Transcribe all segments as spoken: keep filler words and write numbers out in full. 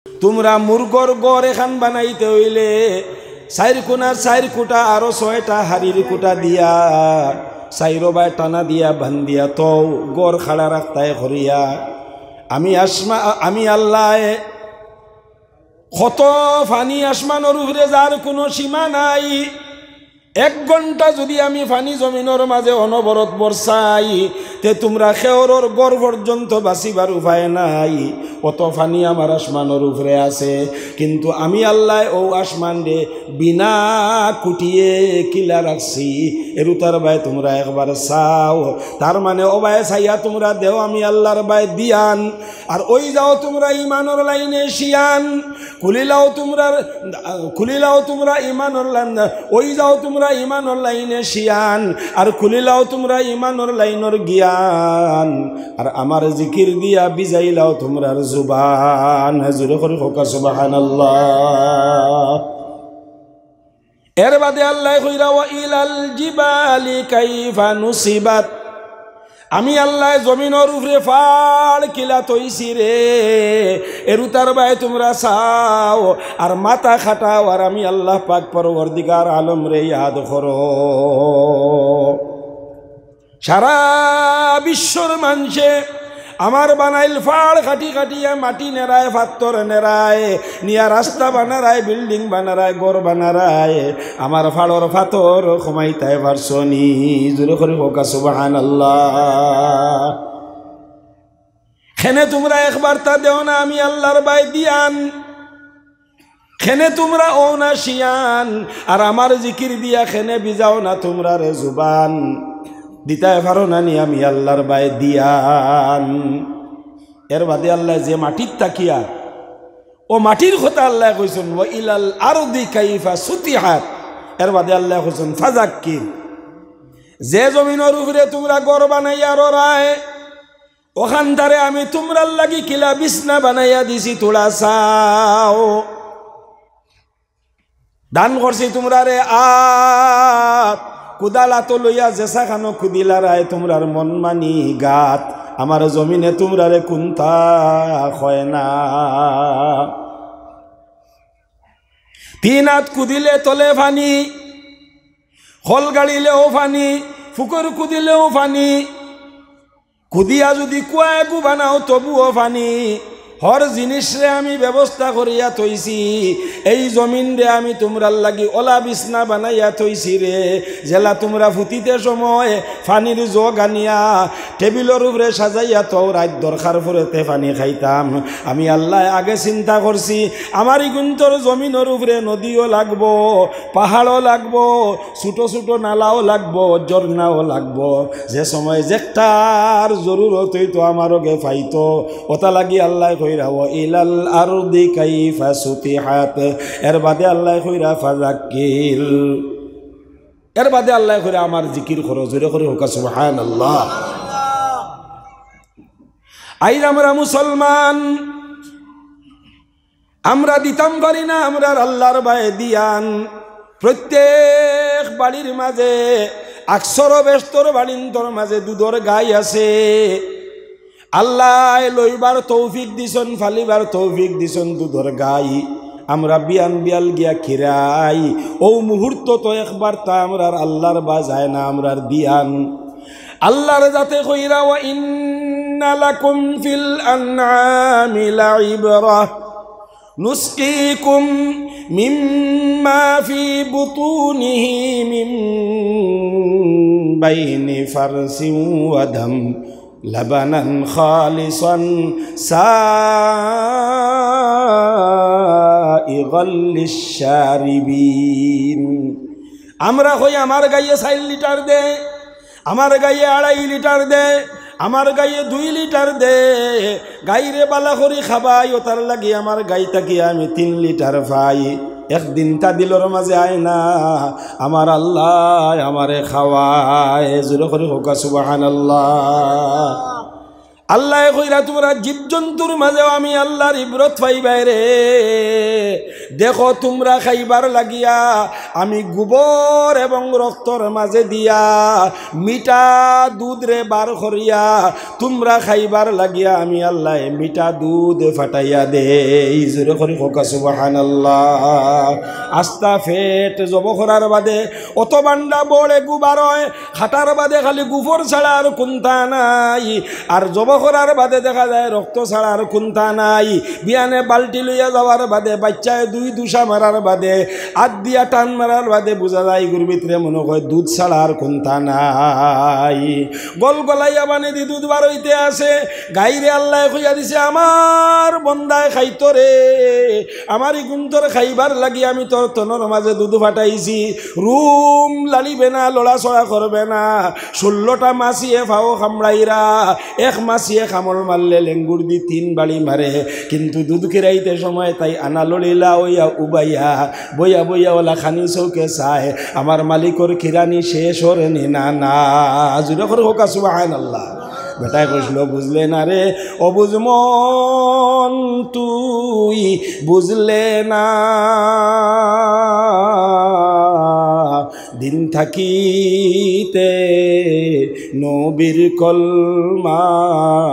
তুমরা মুরগর ঘর এখান বানাইতে অইলে চাইর কুনা চাইর কুটা আরো ছয়টা হাড়ির কুটা দিয়া, চাইরো বায় টানা দিয়া বান্ধিয়া থও, ঘর খাড়া রাখতায় করিয়া। আমি আসমা-, আমি আল্লায় কত পানি আসমানর উপরে যার কুনু সীমা নাই। এক ঘন্টা যুদি আমি পানি জমিনর মাঝে অনবরত বরসাই, তে তুমরা খেওরর ঘর পর্যন্ত বাঁচিবার উপায় নাই। অত পানি আমার আসমানর উপরে আছে, কিন্তু আমি আল্লায় অউ আসমানরে বিনা কুটিয়ে কিলা রাখছি, এরুতার বায় তুমরা একবার চাও। তার মানে অউ বায় চাইয়া তুমরা দেও আমি আল্লার বায় দিয়ান। আর অই যাও তুমরা ইমানর লাইনে শিয়ান, খুলিলাও তুমরা, খুলিলাও তুমরা ইমানর লাইন, অই যাও তুমরা ইমানর লাইনে শিয়ান, আর খুলিলাও তুমরা ইমানর লাইনর জ্ঞান, আর আমার জিকির দিয়া ভিজাইলাও তুমরার জুবান। জোরে করি কউক্কা সুবহানাল্লাহ। এর বাদে আল্লায় কইরা, "ওয়া ইলাল জিবালি কাইফা নুসিবাত।" আমি আল্লায় জমিনর উপরে পাহাড় কিলা থইছি রে, এরুতার বায় তুমরা চাও, আর মাথা খাটাও, আর আমি আল্লাহ পাক পরওয়ারদিগার আলমরে ইয়াদ করো। সারা বিশ্বর মানষে আমার বানাইল পাহাড় কাটি কাটিয়া মাটি নেরায়, পাত্থর নেরায়, নিয়া রাস্তা বানারায়, building বানারায়, ঘর বানারায়। আমার পাহাড়র পাত্থর কমাইতায় পারছো নি? জোরে করি কউক্কা সুবহানাল্লাহ। কেনে তুমরা একবারতা দেও না আমি আল্লার বায় দিয়ান? কেনে তুমরা অও না শিয়ান, আর আমার জিকির দিয়া কেনে ভিজাও না তুমরার জুবান? দিতায় পারো না নি আমি আল্লার বায় দিয়ান? এর বাদে আল্লায় যে মাটিত থাকিয়া, অউ মাটির কথা আল্লায় কইছইন, "ওয়া ইলাল আরদি কাইফা সুতিহাত।" এর বাদে আল্লায় কইছইন, "ফাজাক্কির।" যে জমিনর উপরে তুমরা ঘর বানাইয়া ররায়, অখানতারে আমি তুমরার লাগি কিলা বিছনা বানাইয়া দিছি, থুড়া চাও। দান করছি তুমরারে আত, কুদাল আতো লইয়া যেছা খানো কুদিলারায় তুমরার মন মানি গাত। আমার জমিনে তুমরারে কুন্তা কয় না। তিন আত কুদিলে তলে পানি, খল গাড়িলেও পানি, ফুকর কুদিলেও পানি। কুদিয়া যুদি কুয়া এগু বানাও, তবুও পানি। হর জিনিসরে আমি ব্যবস্থা করিয়া থইছি। এই জমিনরে আমি তুমরার লাগি অলা বিছনা বানাইয়া থইছি রে, যেলা তুমরা ফুতিতে সময় পানির জগ আনিয়া টেবিলর উপরে সাজাইয়া থও, রাইত দরকার পড়েতে পানি খাইতাম। আমি আল্লায় আগে চিন্তা করছি, আমার ইগুন্তর জমিনর উপরে নদীও লাগবো, পাহাড়ও লাগবো, ছোট ছোট নালাও লাগবো, ঝর্ণাও লাগবো। যে সময় যেকটার জরুরত অইতো, আমার অগে পাইতো। অতা লাগি আল্লায় কইরা, "ওয়া ইলাল আরদি কাইফা সুতিহাত।" এর বাদে আল্লায় কইরা, "ফাজাক্কির।" এর বাদে আল্লায় কইরা, "আমার জিকির করো।" জোরে করি কউক্কা সুবহানাল্লাহ। আইজ আমরা মুসলমান, আমরা দিতাম পারি না আমরার আল্লার বায় দিয়ান। প্রত্যেক বাড়ির মাঝে, আকসর বেশতর বাড়িন্তর মাঝে দুধর গাই আছে। আল্লায় লইবার তৌফিক দিছইন, ফালিবার তৌফিক দিছইন দুধর গাই। আমরা বিয়ান বিয়াল গিয়া খিরাই, অউ মুহূর্তত একবারতা আমরার আল্লার বায় যায় না, আমরার দিয়ান। আল্লার জাতে কইরা, "ওয়া ইন্না লাকুম ফিল আনআমি লাইবরাহ, নুসকিকুম মিম্মা ফি বুতুনিহি মিন বাইনি ফারসিন ওয়া দাম, লাবানান খালিসান সাইগাল লিশশারিবিন।" আমরা কই, "আমার গাইয়ে চাইর লিটার দে, আমার গাইয়ে আড়াই লিটার দে, আমার গাইয়ে দুই লিটার দে, গাইরে বালা করি খাবাই, অতার লাগি আমার গাই থাকি আমি তিন লিটার পাই।" একদিনতা দিলর মাঝে আয় না, আমার আল্লায় আমারে খাওয়ায়। জোরে করি কউক্কা সুবহানাল্লাহ। আল্লায় কইরা, তুমরা জীবজন্তুর মাজেও আমি আল্লার ইবরত পাইবায় রে। দেখো, তুমরা খাইবার লাগিয়া আমি গোবর এবং রক্তর মাজে দিয়া মিঠা দুধরে বার করিয়া তুমরা খাইবার লাগিয়া আমি আল্লায় মিঠা দুধ ফাটাইয়া দেই। জোরে করি কউক্কা সুবহানাল্লাহ। আস্তা পেট জবো করার বাদে অত বান্ডা বড় এগু বার অয়, খাটার বাদে খালি গুফর ছাড়া আর কুন্তা নাই। আর জবো করার বাদে দেখা যায় রক্ত ছাড়া আর কুন্তা নাই। বিয়ানে বালটি লইয়া যাওয়ার বাদে, বাইচ্চায় দুই দুষা মারার বাদে, আত দিয়া টান মারার বাদে বুঝা যায় ইগুর ভিতরে মনো কয় দুধ ছাড়া আর কুন্তা নাই। গলগলাইয়া বানেদি দুধ বার অইতে আছে। গাইরে আল্লায় কইয়া দিছে, আমার বন্দায় খাইতো রে, আমার ইগুন্তর খাইবার লাগি আমি তোর তনর মাজে দুধ ফাটাইছি। রুম লাড়িবে না, লড়াচড়া করবে না। ষোল্লটা মাছিয়ে ফাও কামড়াইরা, এক মাছিয়ে কামড় মারলে লেঙ্গুর দি তিন বাড়ি মারে, কিন্তু দুধ খিরাইতে সময় তাই আনা লড়িলা অইয়া উবাইয়া বইয়া বইয়া অলা খানি চউখে চায়, আমার মালিকর খিরানি শেষ অর নি না না। জোরে করি কউক্কা সুবহানাল্লাহ। বেটায় কইছিল, বুঝলে না রে অবুঝ মন, তুই বুঝলে না, দিন থাকিতে নবীর কলমা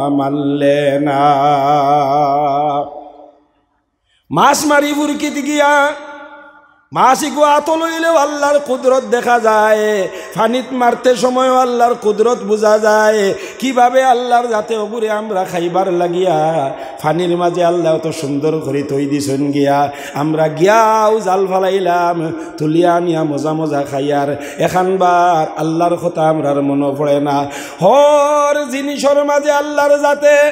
মানলে না। মাছ মারি ফুরকিত গিয়া মাছ ইগু আতো লইলেও আল্লার কুদরত দেখা যায়, পানিত মারতে সময়ও আল্লার কুদরত বুঝা যায়। কিভাবে আল্লার জাতে অগুরে আমরা খাইবার লাগিয়া পানির মাজে আল্লায় অত সুন্দর করি থই দিছইন গিয়া, আমরা গিয়াউ জাল ফালাইলাম, তুলিয়া আনিয়া মজা মজা খাইয়ার। এখানবার আল্লার কথা আমরার মনো পড়ে না। হর জিনিসর মাজে আল্লার জাতে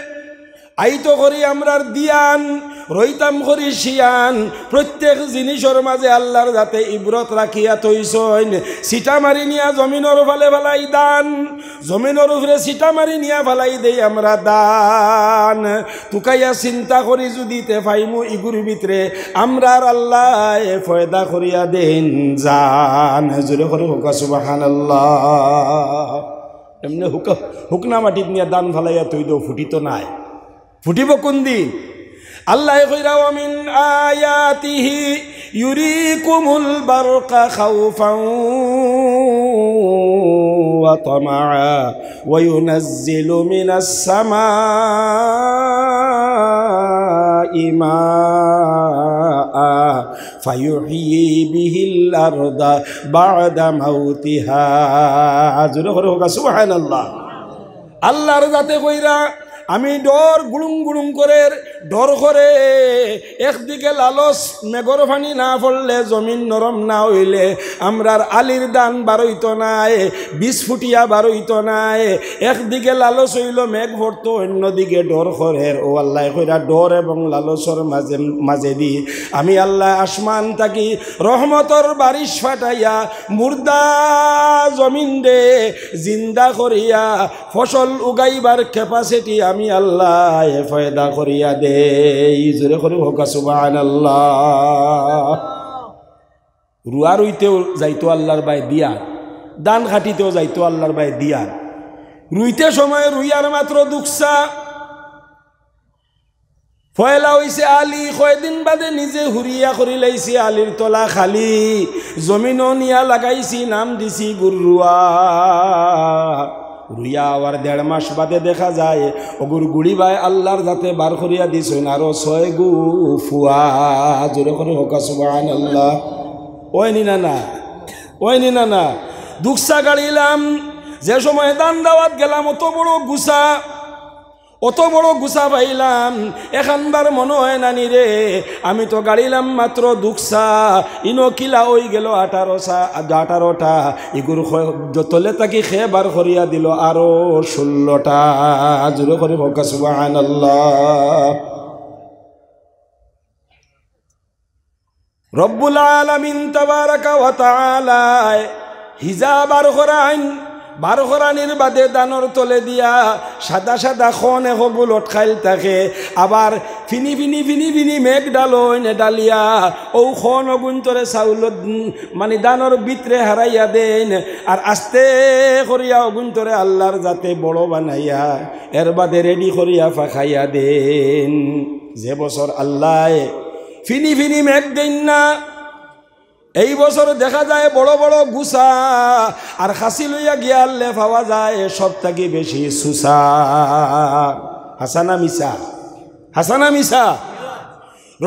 আইতো করি আমরার দিয়ান, রইতাম করি শিয়ান। প্রত্যেক জিনিসর মাজে আল্লার জাতে ইবরত রাখিয়া থইছইন। ছিটা মারি নিয়া জমিনর ফালে ফালাই দান, জমিনর উপরে ছিটা মারি নিয়া ফালাই দেই আমরা দান। তুকাইয়া চিন্তা করি যুদি তে পাইমু ইগুর ভিতরে আমরার আল্লায় পয়দা করিয়া দেইন জান। জোরে করি কউক্কা সুবহানাল্লাহ। এমনে হুক-, হুকনা মাটিত নিয়া দান ফালাইয়া থই দেও, ফুটিতো নায়। ফুটিবো কুনদিন? আল্লায় কইরা, "ওয়া মিন আয়াতিহি ইউরিকুমুল বারকা খাউফান ওয়া তামাআ ওয়া ইউনাজ্জিলু মিনাস সামাই মাআ ফায়ুহয়ি বিহিল আরদা বা'দা মাউতিহা।" জোরে করি কউক্কা সুবহানাল্লাহ। আল্লার জাতে কইরা, আমি ডর গুড়ুং গুড়ুং করের, ডর করে। একদিকে লালচ, মেঘর পানি না পড়লে, জমিন নরম না অইলে, আমরার আলির দান বারইতো নায়, বীজ ফুটিয়া বারইতো নায়। একদিকে লালচ অইলো মেঘ পড়তো, অন্যদিকে ডর করের। ও আল্লায় কইরা, ডর এবং লালচর মাজে, মাজেদি আমি আল্লায় আসমান থাকি রহমতর বারিশ ফাটাইয়া মুর্দা জমিনরে জিন্দা করিয়া ফসল উগাইবার capacity আমি আল্লায় পয়দা করিয়া দেই। জোরে করি কউক্কা সুবহানাল্লাহ। রুয়া রুইতেও যাইতো আল্লার বায় দিয়ান, ধান কাটিতেও যাইতো আল্লার বায় দিয়ান। রুইতে সময় রুইয়ার মাত্র দুকসা, পয়লা অইছে আলি, কয়দিন বাদে নিজে হুরিয়া করিলাইছি আলির তলা খালি, জমিনো নিয়া লাগাইছি, নাম দিছি গুররুয়া। রুইয়া আবার দেড় মাস বাদে দেখা যায়, অগুর গুড়ি বায় আল্লার জাতে বার করিয়া দিছইন আরো ছয় গু ফুয়া। জোরে করি কউক্কা সুবহানাল্লাহ। অয়নি না না? অয়নি না না? দুকসা গাড়িলাম, যে সময় ধান দাওয়াত গেলাম, অত বড় গুছা, অত বড় গুছা পাইলাম, এখানবার মনো অয় না নি রে, আমি তো গাড়িলাম মাত্র দুকসা, ইনো কিলা অইগেলো আঠারোসা, আঠারোটা, ইগুর খ-, তলে থাকি খে বার করিয়া দিলো আরো ষোল্লটা। জোরে করি কউক্কা সুবহানাল্লাহ। রব্বুল আলামিন তাবারাকা ওয়া তাআলায় হিজা বার করাইন, বার করানির বাদে ধানর তলে দিয়া সাদা সাদা কন একগু লটকাইল থাকে, আবার ফিনি ফিনি ফিনি ফিনি মেঘ ডালইন, ডালিয়া অউ খন অগুইনতরে চাউলর, উম, মানি ধানর ভিতরে হারাইয়া দেইন, আর আস্তে করিয়া অগুইনতরে আল্লার জাতে বড় বানাইয়া এর বাদে ready করিয়া ফাকাইয়া দেইন। যে বছর আল্লায় ফিনি ফিনি মেঘ দেইন না, এই বছর দেখা যায় বড় বড় গুছা, আর খাসি লইয়া গিয়ালে পাওয়া যায় সব থাকি বেশি সুসা। হাছা না মিছা? হাছা না মিছা?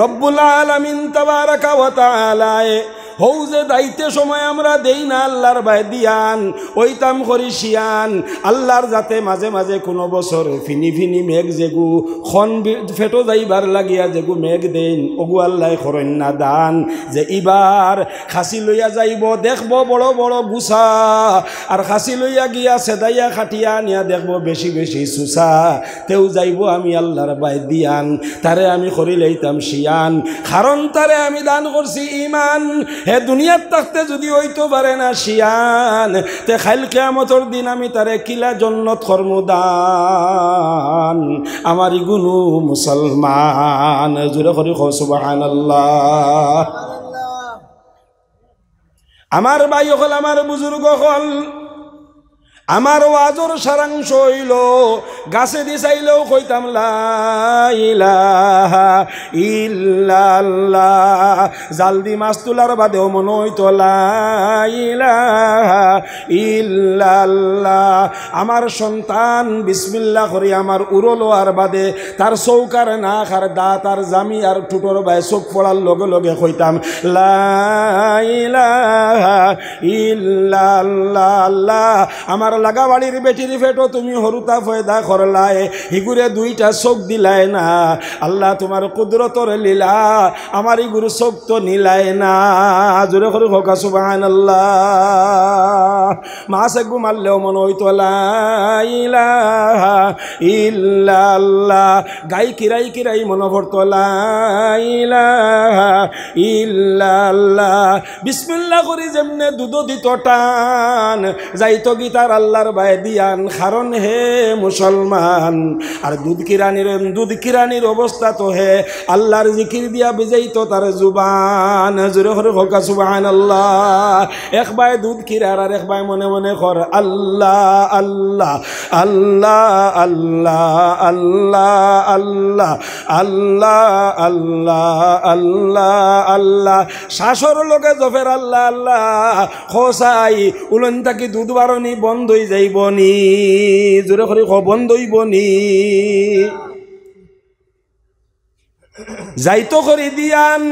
রব্বুল আলামিন তাবারাকা ওয়া তাআলায় হউ যে দাইতে সময় আমরা দেই না আল্লার বায় দিয়ান, অইতাম করি শিয়ান, আল্লার জাতে মাঝে মাঝে কুনু বছর ফিনি ফিনি মেঘ যেগু খন বি-, ফেটো যাইবার লাগিয়া যেগু মেঘ দেইন, অগু আল্লায় করইন না দান, যে ইবার খাসি লইয়া যাইবো, দেখবো বড় বড় গুছা, আর খাসি লইয়া গিয়া সেদাইয়া খাটিয়া আনিয়া দেখবো বেশি বেশি সুসা। তেউ যাইবো আমি আল্লার বায় দিয়ান, তারে আমি করিলাইতাম শিয়ান, কারণ তারে আমি দান করছি ইমান। হে দুনিয়াত থাকতে যুদি অইতো পারে না শিয়ান, তে কাইল কিয়ামতর দিন আমি তারে কিলা জন্নত করমু দান? আমার ইগুনু মুসলমান, জোরে করি কও সুবহানাল্লাহ। আমার ভাই অকল, আমার বুজুর্গ অকল, আমার ওয়াজর সারাংশ অইলো, গাছেদি চাইলেও কইতাম লা ইলাহা ইল্লাল্লাহ, জালদি মাছ তুলার বাদেও মনো অইতো লা ইলাহা ইল্লাল্লাহ। আমার সন্তান বিসমিল্লাহ করি আমার উরো লওয়ার বাদে তার চউখ আর নাক আর দাঁত আর জামি আর ঠুটর বায় চউখ পড়ার লগে লগে কইতাম, লা ইলাহা ইল্লাল্লাহ। আল্লাহ, আমার লাগা বাড়ির বেটির পেটো তুমি হুরুতা পয়দা করলায়, হিগুরে দুইটা চউখ দিলায় না। আল্লাহ, তুমার কুদরতর লীলা, আমার ইগুর চউখ তো নিলায় না। জোরে করি কউক্কা সুবহানাল্লাহ। মাছ এগু মারলেও মনো অইতো লা ইলাহা ইল্লাল্লাহ। গাই কিরাই কিরাই মনো পড়তো লা ইলাহা ইল্লাল্লাহ। বিসমিল্লাহ করি যেমনে দুধো দিতো টান, যাইতো গি তার আল্লার বায় দিয়ান, কারণ হে মুসলমান। আর দুধ কিরানির, দুধ কিরানির অবস্থা তো হে আল্লার জিকির দিয়া ভিজাইতো তার জুবান। জোরে করি কউক্কা সুবহানাল্লাহ। এক বায় দুধ কিরার আর এক বায় মনে মনে কর, আল্লাহ, আল্লাহ, আল্লাহ, আল্লাহ, আল্লাহ, আল্লাহ, আল্লাহ, আল্লাহ, আল্লাহ, আল্লাহ। শ্বাসর লগে জপের আল্লাহ, আল্লাহ। কও চাই, উলন থাকি দুধ বারনি বন্ধ অইযাইবো নি? জোরে করি কও, বন্ধ অইবো নি? যাইতো করি দিয়ান।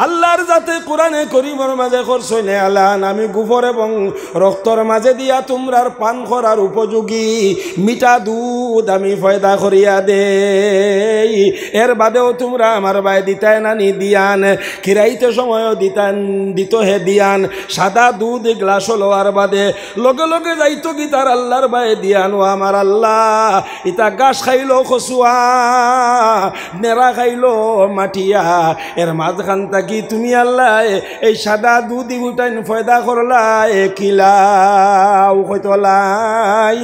আল্লার জাতে কুরআনে করিমর মাঝে করছইন এলান, আমি গোবর এবং রক্তর মাঝে দিয়া তুমরার পান করার উপযোগী মিঠা দুধ আমি পয়দা করিয়া দেই। এর বাদেও তুমরা আমার বায় দিতায় না নি দিয়ান, কিরাইতে সময়ও দিতান, দিতো হে দিয়ান। সাদা দুধ গ্লাসো লওয়ার বাদে লগে লগে যাইতো গি তার আল্লার বায় দিয়ান, ও আমার আল্লাহ, ইতা ঘাস খাইলো কচুয়া, নেড়া খাইলো মাটিয়া, এর মাঝখান থাকি তুমি আল্লায় এই সাদা দুধ ইগুটাইন পয়দা করলায় কিলা? কইতো লা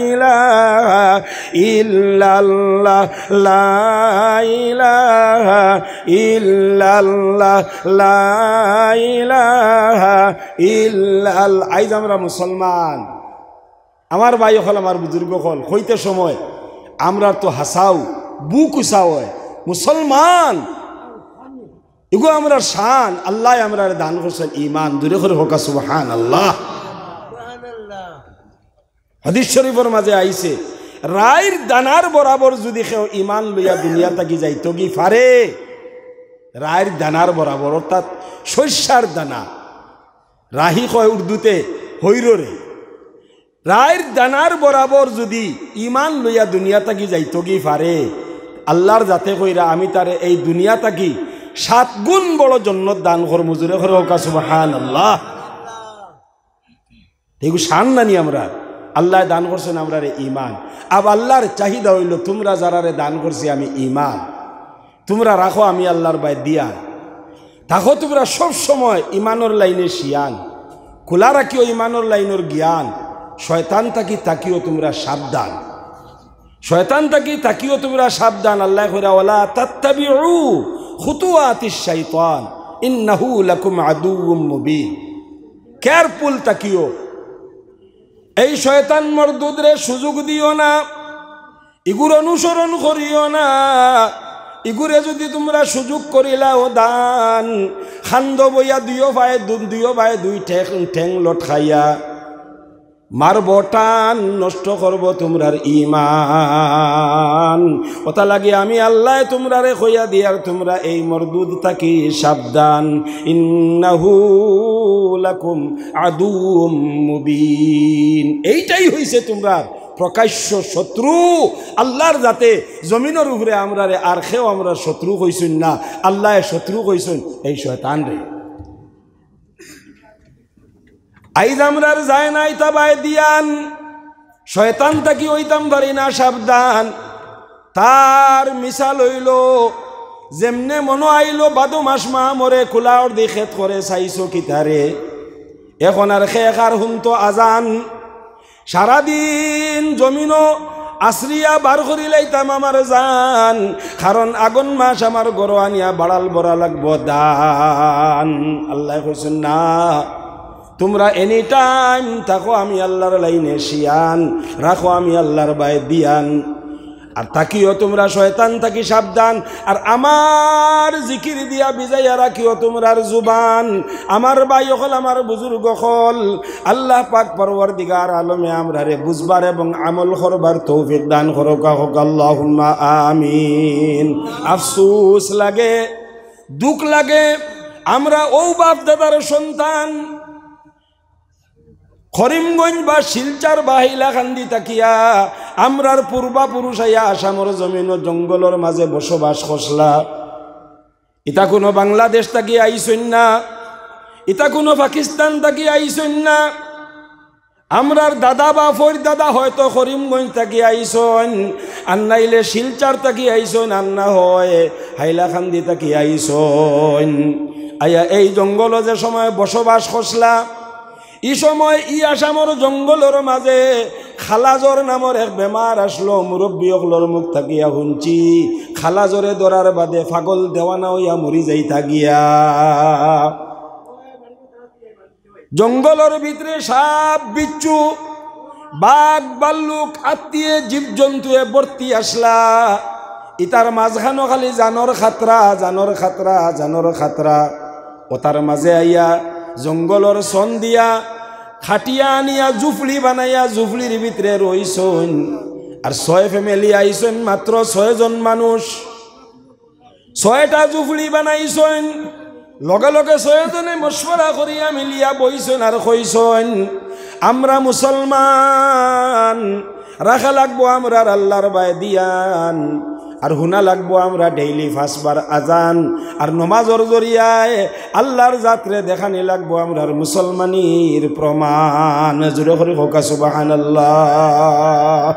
ইলাহা ইল্লাল্লাহ, লা ইলাহা ইল্লাল্লাহ, লা ইলাহা ইল্লাল-, আইজ আমরা মুসলমান। আমার ভাই অকল, আমার বুজুর্গ অকল, কইতে সময় আমরার তো হাছাউ বুক উচা অয়, মুসলমান। ইগু আমরার শান, আল্লায় আমরারে দান করছইন ইমান। জোরে করি কউক্কা সুবহানাল্লাহ। হাদিস শরিফর মাঝে আইছে, রাইর দানার বরাবর যুদি কেউ ইমান লইয়া দুনিয়া থাকি যাইতো গি পারে, রাইর দানার বরাবর, অর্থাৎ শস্যর দানা, রাহি কয় উর্দুতে হইররে, রাইর দানার বরাবর যুদি ইমান লইয়া দুনিয়া থাকি যাইতো গি পারে, আল্লার জাতে কইরা আমি তারে এই দুনিয়া থাকি সাত গুণ বড় জন্নত দান করমু। জোরে করি কউক্কা সুবহানাল্লাহ। ইগু শান না নি আমরার? আল্লায় দান করছইন আমরারে ইমান। আব আল্লার চাহিদা অইলো, তুমরা যারারে দান করছি আমি ইমান, তুমরা রাখো আমি আল্লার বায় দিয়ান। থাকো তুমরা সব সময় ইমানর লাইনে শিয়ান, খুলা রাখিও ইমানর লাইনর জ্ঞান, শয়তান থাকি থাকিও তুমরা সাবধান। শয়তান থাকি থাকিও তুমরা সাবধান। আল্লায় কইরা, "ওয়ালা তাত্তাবিউ খুতুওয়াতিশ শাইতান, ইন্নাহু লাকুম আদুউম মুবিন।" Careful থাকিও, এই শয়তান মরদুদরে সুযোগ দিও না, ইগুর অনুসরণ করিও না। ইগুরে যুদি তুমরা সুযোগ করিলাও দান, খান্দ বইয়া দুইও পায়ে দু-, দুইও পায়ে দুই ঠেং, ঠেং লটকাইয়া মারবো টান, নষ্ট করবো তুমরার ইমান। অতা লাগি আমি আল্লায় তুমরারে কইয়া দিয়ার, তুমরা এই মরদুদ থাকি সাবধান। ইন্নাহু লাকুম আদুউম মুবিন। এইটাই হইছে তুমরার প্রকাশ্য শত্রু। আল্লার জাতে জমিনর উপরে আমরারে আর কেউ আমরার শত্রু কইছইন না, আল্লায় শত্রু কইছইন এই শয়তানরে। আইজ আমরার যায় না ইতা বায় দিয়ান, শয়তান থাকি অইতাম পারি না সাবধান। তার মিসাল অইলো, যেমনে মনো আইলো বাদো মাস মা মরে কুলাওর দি খেত করে চাইছো কিতারে, এখন আর খেক আর হুনতো আজান। সারাদিন জমিনো আছরিয়া বার করিলাইতাম আমার জান, কারণ আগন মাস আমার ঘরো আনিয়া বাড়াল বড়া লাগবো দান। আল্লায় কইছইন না, তুমরা any time থাকো আমি আল্লার লাইনে শিয়ান, রাখো আমি আল্লার বায় দিয়ান। আর থাকিও তুমরা শয়তান থাকি সাবধান, আর আমার জিকির দিয়া বিজাইয়া রাখিও তুমরার জুবান। আমার ভাই অকল, আমার বুজুর্গ অকল, আল্লাহ পাক পরওয়ারদিগার আলমে আমরারে বুঝবার এবং আমল করবার তৌফিক দান করউক্কা, কউক্কা আল্লাহুম্মা আমিন। আফসোস লাগে, দুখ লাগে, আমরা অউ বাপ দাদার সন্তান, করিমগঞ্জ বা শিলচর বা হাইলাকান্দি থাকিয়া আমরার পূর্বাপুরুষ আইয়া আসামর জমিনো জঙ্গলর মাঝে বসবাস করছলা। ইতা কুনু বাংলাদেশ থাকি আইছইন না, ইতা কুনু পাকিস্তান থাকি আইছইন না। আমরার দাদা বা ফইর দাদা হয়তো করিমগঞ্জ থাকি আইছইন, আর নাইলে শিলচর থাকি আইছইন, আর না হয় হাইলাকান্দি থাকি আইছইন। আইয়া এই জঙ্গলো যে সময় বসবাস করছলা, ই সময় ই আসামর জঙ্গলর মাঝে খালাজর নামর এক বেমার আসলো, মুরব্বি অকলর মুখ থাকিয়া হুনছি, খালাজরে ধরার বাদে পাগল দেওয়ানা অইয়া মরি যাইতা গিয়া। জঙ্গলর ভিতরে সাপ, বিচ্ছু, বাঘ, ভাল্লুক, আত্তিয়ে, জীবজন্তুয়ে ভর্তি আসলা। ইতার মাঝখানো খালি জানর খাতরা, জানর খাতরা, জানর খাতরা। অতার মাঝে আইয়া জঙ্গলর সন দিয়া খাটিয়া আনিয়া জুফলি বানাইয়া জুফলির ভিতরে রইছইন। আর ছয় family আইছইন, মাত্র ছয়জন মানুষ। ছয়টা জুফলি বানাইছইন। লগে লগে ছয়জনে মশওয়ারা করিয়া মিলিয়া বইছইন আর কইছইন, আমরা মুসলমান, রাখা লাগবো আমরার আল্লার বায় দিয়ান, আর হুনা লাগবো আমরা daily পাঁচবার আজান, আর নমাজর জরিয়ায় আল্লার জাতরে দেখানি লাগবো আমরার মুসলমানির প্রমাণ। জোরে করি কউক্কা সুবহানাল্লাহ।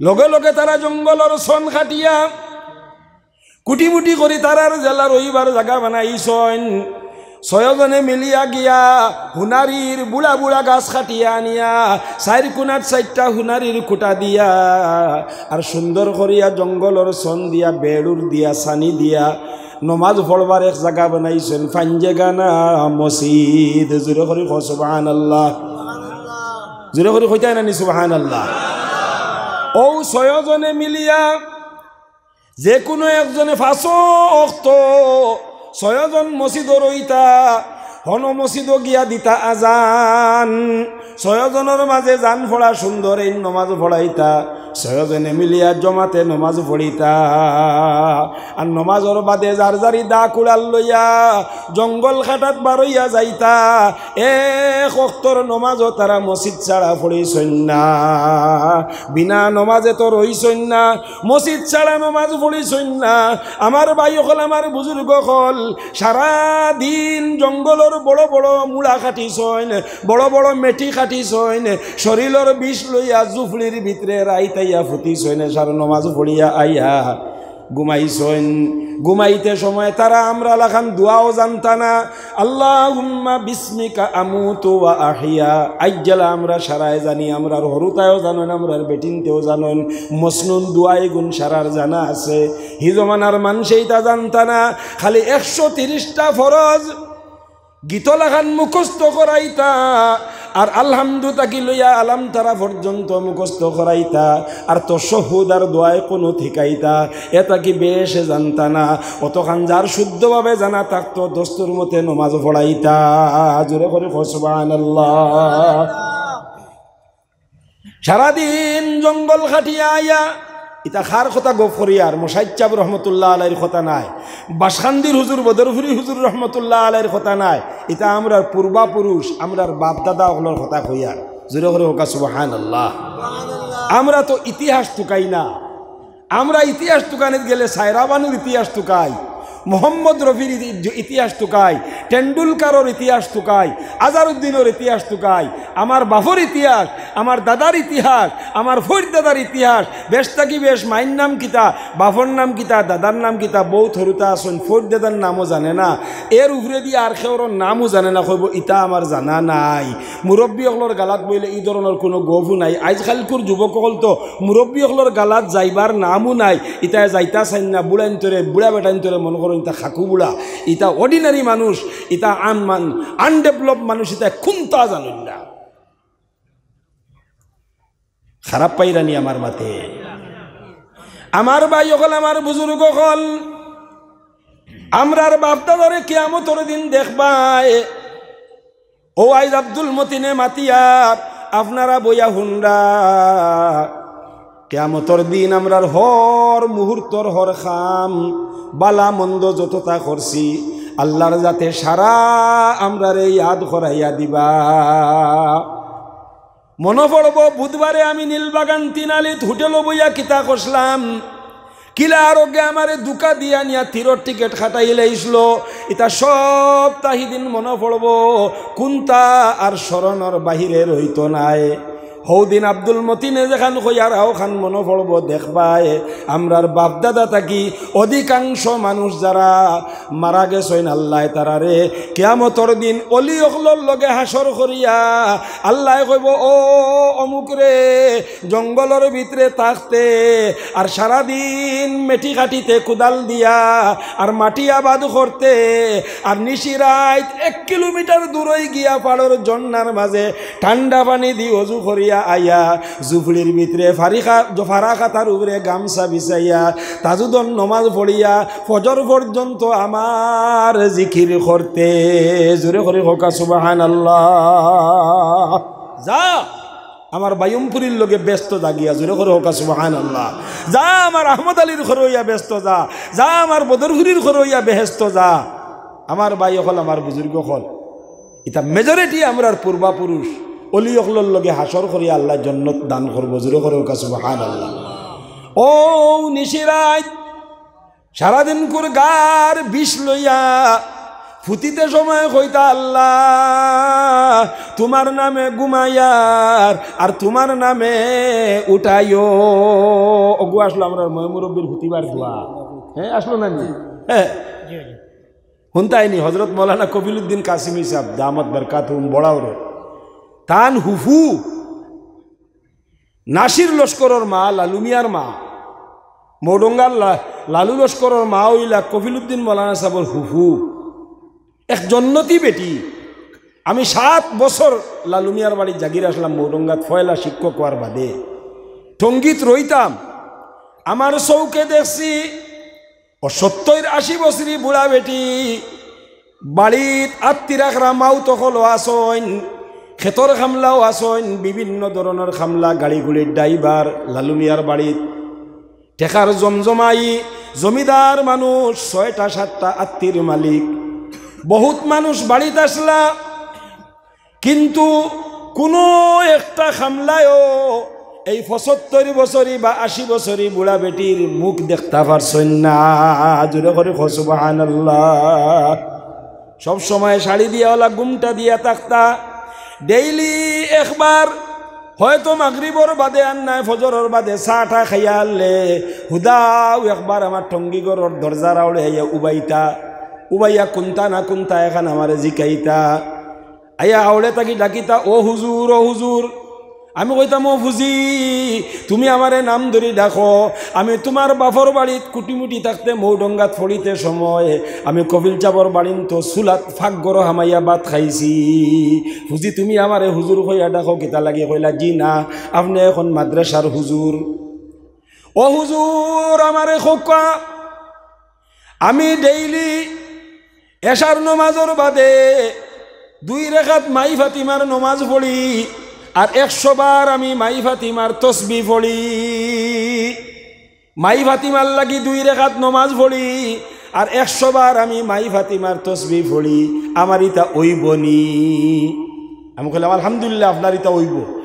লগে লগে তারা জঙ্গলর সন খাটিয়া কুটিমুটি করি তারার যেলা রইবার জাগা বানাইছইন। ছয়জনে মিলিয়া গিয়া হুনারির বুড়া বুড়া গাছ কাটিয়া আনিয়া চাইর কুনাত চাইরটা হুনারির খুটা দিয়া আর সুন্দর করিয়া জঙ্গলর সন দিয়া, বেড়ুর দিয়া, ছানি দিয়া নমাজ পড়বার এক জাগা বানাইছইন, পাঞ্জেগানা মসজিদ। জোরে করি কও সুবহানাল্লাহ। জোরে করি কইতায় নানি সুবহানাল্লাহ? অউ ছয়জনে মিলিয়া যে কুনু একজনে পাঁচো অক্ত ছয়জন মসজিদো রইতা, হনো মসজিদো গিয়া দিতা আজান। ছয়জনর মাঝে যান পড়া সুন্দর, এইন নমাজ পড়াইতা। ছয়জনে মিলিয়া জমাতে নমাজ পড়িতা। আর নমাজর বাদে যার যারি দা কুড়াল লইয়া জঙ্গল কাটাত বারইয়া যাইতা। এক অক্তর নমাজও তারা মসজিদ ছাড়া পড়িছইন না, বিনা নমাজে তো রইছইন না, মসজিদ ছাড়া নমাজ পড়িছইন না। আমার ভাই অকল, আমার বুজুর্গ অকল, সারা দিন জঙ্গলর বড় বড় মুড়া কাটিছইন, বড় বড় মেটি কাটিছইন, শরীলর বিষ লইয়া জুফলির ভিতরে রাইত আইয়া ফুটিছইন, এশার নমাজ পড়িয়া আইয়া ঘুমাইছইন। ঘুমাইতে সময় তারা আমরা লাখান দোয়াও জানতা না। আল্লাহুম্মা বিসমিকা আমুতু ওয়া আহইয়া। আইজ্জালা আমরা সারায় জানি, আমরার হরুতায়ও জানইন, আমরার বেটিন্তেও জানইন। মসনুন দোয়াইগুন সারার জানা আছে। হি জমানার মানষে ইতা জানতা না। খালি একশো তিরিশটা ফরজ গীত লাখান মুখস্থ করাইতা, আর আলহামদু থাকি লইয়া আলাম তারা পর্যন্ত মুখস্থ করাইতা, আর তশহুদ আর দোয়ায় কুনুত হিকাইতা। এতা কি বেশে জানতা না? অতখান যার শুদ্ধভাবে জানা থাকতো, দস্তুর মতে নমাজ পড়াইতা। জোরে করি কও সুবহানাল্লাহ। সারাদিন জঙ্গল কাটিয়া আইয়া, ইতা কার কথা গফ করিয়ার? মুসাইদ সাব রহমতুল্লাহ আলাইর কথা নায়, বাসকান্দির হুজুর, বদরপুরি হুজুর রহমতুল্লাহ আলাইর কথা নায়, ইতা আমরার পূর্বাপুরুষ, আমরার বাপ দাদা অকলর কথা কইয়ার। জোরে করি কউক্কা সুবহানাল্লাহ। আমরা তো ইতিহাস তুকাই না, আমরা ইতিহাস তুকানিত গেলে সায়রা বানুর ইতিহাস তুকাই, মোহাম্মদ রফির ইতি-, ইতিহাস তুকাই, টেন্ডুলকারর ইতিহাস তুকাই, আজহারউদ্দিনর ইতিহাস তুকাই, আমার বাফর ইতিহাস, আমার দাদার ইতিহাস, আমার ফইর দাদার ইতিহাস, বেশ থাকি বেশ মাইর নাম কিতা, বাফর নাম কিতা, দাদার নাম কিতা, বউত হরুতা আছইন, ফইর দাদার নামও জানে না, এর উপরেদি আর কেউর নামও জানে না, কইবো, "ইতা আমার জানা নাই।" মুরব্বি অকলর গালাত বইলে ই ধরনর কুনু গফও নাই। আইজ কাইলকুর যুবক অকল তো মুরব্বি অকলর গালাত যাইবার নামও নাই। ইতায় যাইতা চাইন না, বুড়াইন্তরে, বুড়া বেটাইন্তরে মনো করইন ইতা খাকু বুড়া, ইতা ordinary মানুষ, ইতা আন-, মান-, undevelop মানুষ, ইতা কুন্তা জানইন না। খারাপ পাইরানি আমার মাতে? আমার ভাই অকল, আমার বুজুর্গ অকল, আমরার বাপ দাদারে কিয়ামতর দিন দেখবায়। ও আইজ আব্দুল মতিনে মাতিয়ার, আপনারা বইয়া হুনরা। কিয়ামতর দিন আমরার হর মুহূর্তর হর কাম, বালা মন্দ যততা করছি, আল্লার জাতে সারা আমরারে ইয়াদ করাইয়া দিবা। মনো পড়বো, বুধবারে আমি নীলবাগান তিন আলিত হোটেলো বইয়া কিতা করছলাম, কিলা আরোগে আমারে ধুকা দিয়া নিয়া তিরর টিকেট কাটাইলাইছলো। ইতা সবতা হিদিন মনো পড়বো, কুন্তা আর স্মরণর বাহিরে রইতো নায়। হউদিন আব্দুল মতিনে যেখান কইয়ার অউখান মনো পড়বো, দেখবায়, আমরার বাপ দাদা থাকি অধিকাংশ মানুষ যারা মারা গেছইন, আল্লায় তারারে কিয়ামতর দিন অলি অকলর লগে হাশর করিয়া আল্লায় কইবো, "ও অমুক রে, জঙ্গলর ভিতরে থাকতে আর সারাদিন মেটি কাটিতে কুদাল দিয়া আর মাটি আবাদ করতে আর নিশি রাইত এক কিলোমিটার দূরই গিয়া পাড়র ঝর্ণার মাঝে ঠান্ডা পানি দি অজু করিয়া আইয়া, জুফড়ির ভিতরে ফারিখা-, ফারা কাতার উপরে গামছা বিছাইয়া, তাজুদর নমাজ পড়িয়া, ফজর পর্যন্ত আমার জিকির করতে।" জোরে করি কউক্কা সুবহানাল্লাহ। যা আমার বায়ুমপুরীর লগে বেহেস্তো যা গিয়া, জোরে করি কউক্কা সুবহানাল্লাহ। যা আমার আহমদ আলীর ঘরো অইয়া বেহেস্তো যা, যা আমার বদরপুরীর ঘরো অইয়া বেহেস্তো যা। আমার ভাই অকল, আমার বুজুর্গ অকল, ইতা majority আমরার পূর্বাপুরুষ অলি অকলর লগে হাশর করিয়া আল্লায় জন্নত দান করবো। জোরে করি কউক্কা সুবহানাল্লাহ। ও নিশি রাইত সারাদিনকুর গার বিষ লইয়া ফুতিতে সময় কইতা, "আল্লাহ, তুমার নামে ঘুমাইয়ার আর তুমার নামে উঠাইও।" অগু আছলো আমরার ময়-মুরব্বির ফুতিবার দোয়া। হ্যাঁ, আছলো না নি? হ্যাঁ। হুনতায়নি, হজরত মৌলানা কফিলউদ্দিন কাসিমী সাব, দামাত বারকাতুহুম, বড়াউর, তান হুফু নাসির লস্করর মা, লালু মিয়ার মা, মৌডঙ্গার লা-, লালু লস্করর মা অইলা কফিলউদ্দিন মৌলানা সাবর হুফু, এক জন্নতি বেটি। আমি সাত বছর লালু মিয়ার বাড়িত জাগির আছলাম মৌডঙ্গাত, পয়লা শিক্ষক অওয়ার বাদে। টঙ্গিত রইতাম, আমার চউখে দেখছি ও সত্তইর আশি বছরি বুড়া বেটি, বাড়িত আত্তির আকরা মাউত অকলও আছইন, খেতর কামলাও আছইন, বিভিন্ন ধরনর কামলা, গাড়ি-গুড়ির driver, লালু মিয়ার বাড়িত। টেকার জমজমাই, জমিদার মানুষ, ছয়টা সাতটা আত্তির মালিক। বউত মানুষ বাড়িত আছলা, কিন্তু কুনু একটা কামলায়ও এই পঁচাত্তর বছরি বা আশি বছরি বুড়া বেটির মুখ দেখতা পারছইন না। জোরে করি কও সুবহানাল্লাহ। সব সময় শাড়ি দিয়া অলা ঘুমটা দিয়া থাকতা। Daily একবার হয়তো মাগরিবর বাদে আর নায় ফজরর বাদে চাটা খাইয়া আরলে হুদাউ একবার আমার টঙ্গি ঘরর দরজার আওড়ে আইয়া উবাইতা, উবাইয়া কুন্তা না কুন্তা এখান আমারে জিকাইতা। আইয়া আওড়ে থাকি ডাকিতা, "ও হুজুর, ও হুজুর।" আমি কইতাম, "ও ফুজি, তুমি আমারে নাম ধরি ডাকো, আমি তুমার বাফর বাড়িত কুটিমুটি থাকতে মৌডঙ্গাত পড়িতে সময় আমি কফিল চাবর বাড়িন্ত চুলাত ফাঁক গরো হামাইয়া ভাত খাইছি। ফুজি, তুমি আমারে হুজুর কইয়া ডাকো কিতা লাগি?" কইলা, "জি না, আপনে এখন মাদ্রাসার হুজুর।" "ও হুজুর, আমারে কউক্কা, আমি ডেইলি এশার নমাজর বাদে দুই রেখাত মাই ফাতিমার নমাজ পড়ি, আর একশো বার আমি মাই ফাতিমার তসবি পড়ি। মাই ফাতিমার লাগি দুই রেখাত নমাজ পড়ি, আর একশো বার আমি মাই ফাতিমার তসবি পড়ি। আমার ইতা অইবো নি?" আমি কইলাম, "আলহামদুলিল্লাহ, আপনার ইতা অইবো।"